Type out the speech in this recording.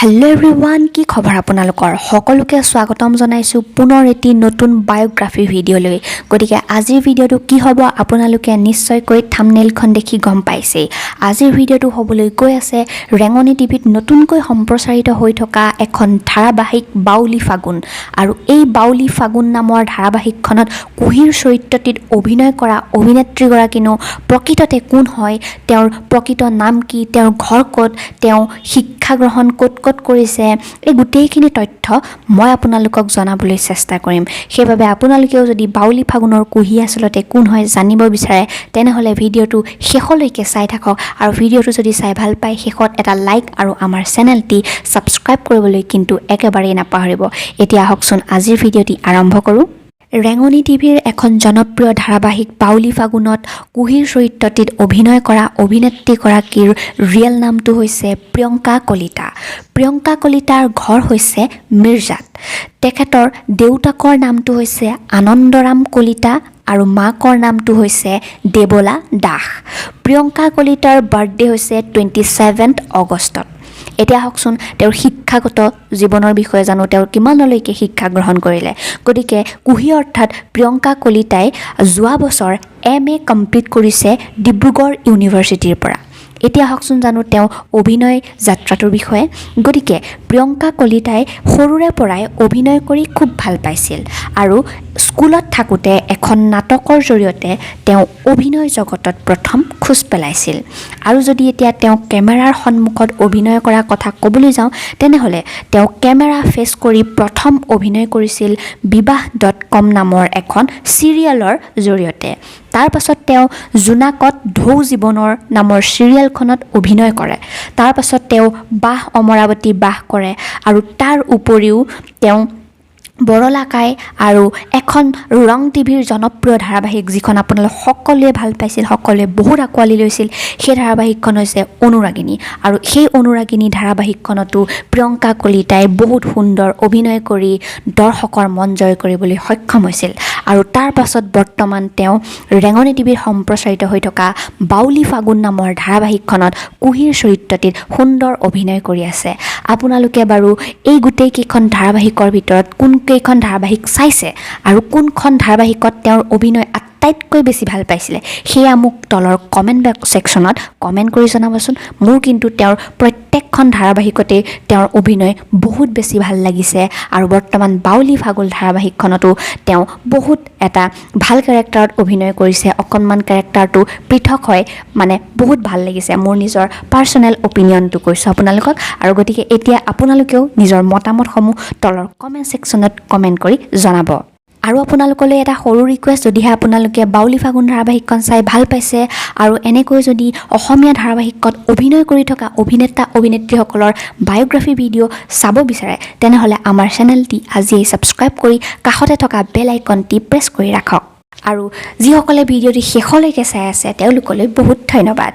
Hello' everyone, কি খবৰ আপোনালোকৰ? সকলোকে স্বাগতম জনাইছোঁ পুনৰ এটি নতুন বায়'গ্ৰাফী ভিডিঅ'লৈ। গতিকে আজিৰ ভিডিঅ'টো কি হ'ব, আপোনালোকে নিশ্চয়কৈ থামনেইলখন দেখি গম পাইছেই। আজিৰ ভিডিঅ'টো হ'বলৈ গৈ আছে ৰেঙনি টিভিত নতুনকৈ সম্প্ৰচাৰিত হৈ থকা এখন ধাৰাবাহিক বাউলি ফাগুন আৰু এই বাউলি ফাগুন নামৰ ধাৰাবাহিকখনত কুঁহিৰ চৰিত্ৰটিত অভিনয় কৰা অভিনেত্ৰীগৰাকীনো প্ৰকৃততে কোন হয়, তেওঁৰ প্ৰকৃত নাম কি, তেওঁৰ ঘৰ ক'ত, তেওঁ শিক্ষা গ্ৰহণ ক'ত ক'ত কৰিছে, এই গোটেইখিনি তথ্য মই আপোনালোকক জনাবলৈ চেষ্টা কৰিম। সেইবাবে আপোনালোকেও যদি বাউলি ফাগুনৰ কুঁহি আচলতে কোন হয় জানিব বিচাৰে, তেনেহ'লে ভিডিঅ'টো শেষলৈকে চাই থাকক আৰু ভিডিঅ'টো যদি চাই ভাল পায়, শেষত এটা লাইক আৰু আমাৰ চেনেলটি ছাবস্ক্ৰাইব কৰিবলৈ কিন্তু একেবাৰেই নাপাহৰিব। এতিয়া আহকচোন, আজিৰ ভিডিঅ'টি আৰম্ভ কৰোঁ। ৰেঙনি টিভিৰ এখন জনপ্ৰিয় ধাৰাবাহিক বাউলি ফাগুনত কুঁহিৰ চৰিত্ৰটিত অভিনয় কৰা অভিনেত্ৰীগৰাকীৰ ৰিয়েল নামটো হৈছে প্ৰিয়ংকা কলিতা। প্ৰিয়ংকা কলিতাৰ ঘৰ হৈছে মিৰ্জাত। তেখেতৰ দেউতাকৰ নামটো হৈছে আনন্দৰাম কলিতা আৰু মাকৰ নামটো হৈছে দেৱলা দাস। প্ৰিয়ংকা কলিতাৰ বাৰ্থডে হৈছে 27 অগষ্টত। এতিয়া আহকচোন, তেওঁৰ শিক্ষাগত জীৱনৰ বিষয়ে জানো, তেওঁ কিমানলৈকে শিক্ষা গ্ৰহণ কৰিলে। গতিকে কুঁহি অৰ্থাৎ প্ৰিয়ংকা কলিতাই যোৱা বছৰ এম.এ. কমপ্লিট কৰিছে ডিব্ৰুগড় ইউনিভাৰ্চিটিৰ পৰা। এতিয়া আহকচোন জানো তেওঁ অভিনয় যাত্ৰাটোৰ বিষয়ে। গতিকে প্ৰিয়ংকা কলিতাই সৰুৰে পৰাই অভিনয় কৰি খুব ভাল পাইছিল আৰু স্কুলত থাকোঁতে এখন নাটকৰ জৰিয়তে তেওঁ অভিনয় জগতত প্ৰথম খোজ পেলাইছিল। আৰু যদি এতিয়া তেওঁ কেমেৰাৰ সন্মুখত অভিনয় কৰাৰ কথা ক'বলৈ যাওঁ, তেনেহ'লে তেওঁ কেমেৰা ফেচ কৰি প্ৰথম অভিনয় কৰিছিল বিবাহ.কম নামৰ এখন চিৰিয়েলৰ জৰিয়তে। তাৰ পাছত তেওঁ জোনাকত ঢৌ জীৱনৰ নামৰ চিৰিয়েলখনত অভিনয় কৰে। তাৰ পাছত তেওঁ বাহ অমৰাৱতী বাহ কৰে আৰু তাৰ উপৰিও তেওঁ বৰলাকাই আৰু এখন ৰং টিভিৰ জনপ্ৰিয় ধাৰাবাহিক, যিখন আপোনালোক সকলোৱে ভাল পাইছিল, সকলোৱে বহুত আঁকোৱালি লৈছিল, সেই ধাৰাবাহিকখন হৈছে অনুৰাগিনী। আৰু সেই অনুৰাগিনী ধাৰাবাহিকখনতো প্ৰিয়ংকা কলিতাই বহুত সুন্দৰ অভিনয় কৰি দৰ্শকৰ মন জয় কৰিবলৈ সক্ষম হৈছিল। আৰু তাৰ পাছত বৰ্তমান তেওঁ ৰেঙনি টিভিত সম্প্ৰচাৰিত হৈ থকা বাউলি ফাগুন নামৰ ধাৰাবাহিকখনত কুঁহিৰ চৰিত্ৰটিত সুন্দৰ অভিনয় কৰি আছে। আপোনালোকে বাৰু এই গোটেইকেইখন ধাৰাবাহিকৰ ভিতৰত কোনকেইখন ধাৰাবাহিক চাইছে আৰু কোনখন ধাৰাবাহিকত তেওঁৰ অভিনয় আটাইতকৈ বেছি ভাল পাইছিলে, সেয়া মোক তলৰ কমেণ্ট ছেকশ্যনত কমেণ্ট কৰি জনাবচোন। মোৰ কিন্তু তেওঁৰ প্ৰত্যেকখন ধাৰাবাহিকতেই তেওঁৰ অভিনয় বহুত বেছি ভাল লাগিছে আৰু বৰ্তমান বাউলি ফাগুন ধাৰাবাহিকখনতো তেওঁ বহুত এটা ভাল কেৰেক্টাৰত অভিনয় কৰিছে। অকণমান কেৰেক্টাৰটো পৃথক হয়, মানে বহুত ভাল লাগিছে। মোৰ নিজৰ পাৰ্চনেল অপিনিয়নটো কৈছোঁ আপোনালোকক আৰু গতিকে এতিয়া আপোনালোকেও নিজৰ মতামতসমূহ তলৰ কমেণ্ট ছেকশ্যনত কমেণ্ট কৰি জনাব। আৰু আপোনালোকলৈ এটা সৰু ৰিকুৱেষ্ট, যদিহে আপোনালোকে বাউলি ফাগুন ধাৰাবাহিকখন চাই ভাল পাইছে আৰু এনেকৈ যদি অসমীয়া ধাৰাবাহিকত অভিনয় কৰি থকা অভিনেতা অভিনেত্ৰীসকলৰ বায়'গ্ৰাফী ভিডিঅ' চাব বিচাৰে, তেনেহ'লে আমাৰ চেনেলটি আজিয়েই ছাবস্ক্ৰাইব কৰি কাষতে থকা বেল আইকনটি প্ৰেছ কৰি ৰাখক। আৰু যিসকলে ভিডিঅ'টি শেষলৈকে চাই আছে, তেওঁলোকলৈ বহুত ধন্যবাদ।